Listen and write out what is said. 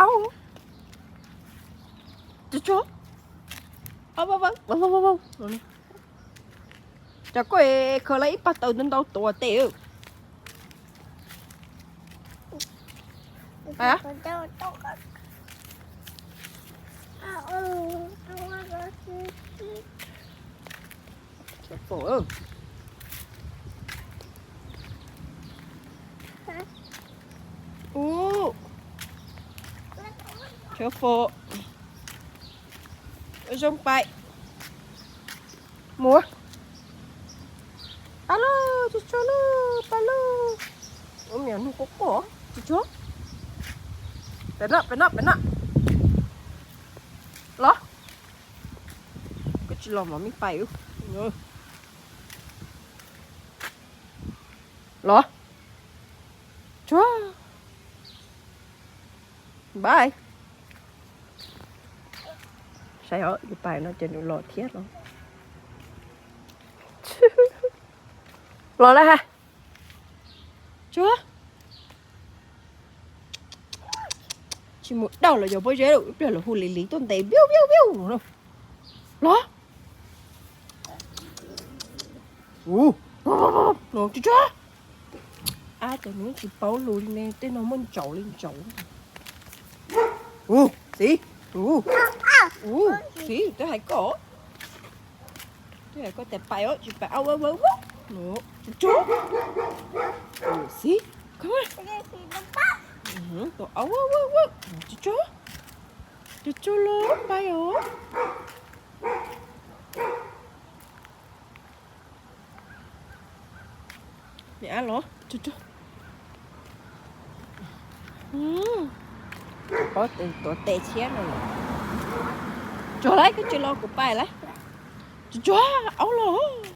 aub. Tsuag tsuag. Cov koj khaws lawm ib pab taws ntau ntau tuav tes. Ub, tshuav fom. Zoo pais. Mus. Pais lauj, tsuag tsuag lauj, pais lauj. Ua me nyuam nug quaj quaj, tsuag tsuag. Pem no, pem no, pem no. Los. Koj tsis los mas me pais. Los. Tsuag. Bye. Saib os, yus pais no ces nws los thiab los. Los lawm ha. Tsuag. Tsis mus dawm los yog pob zeb lawm, ib pliag lawv hu lis lis tuaj ntes viu viu viu. Los. Ub, no tsuag tsuag. Ab, cov nws tsis paub lus li ne, tej no muaj ntsaum li ntsaum. Ub, xib. Ub, ub, xib, twb hais koj. Twb hais koj tias pais os, tsis pais. Au, au, au, au. Tsuag tsuag. Ub, xib. Come on. Tus au, au, au, au. Tsuag tsuag. Tsuag tsuag los pais os. Niam ab los, tsuag tsuag. Pob tuav tes thiab no. Tsuag lauj, koj tsis los kuv pais lauj. Tsuag tsuag, aub los.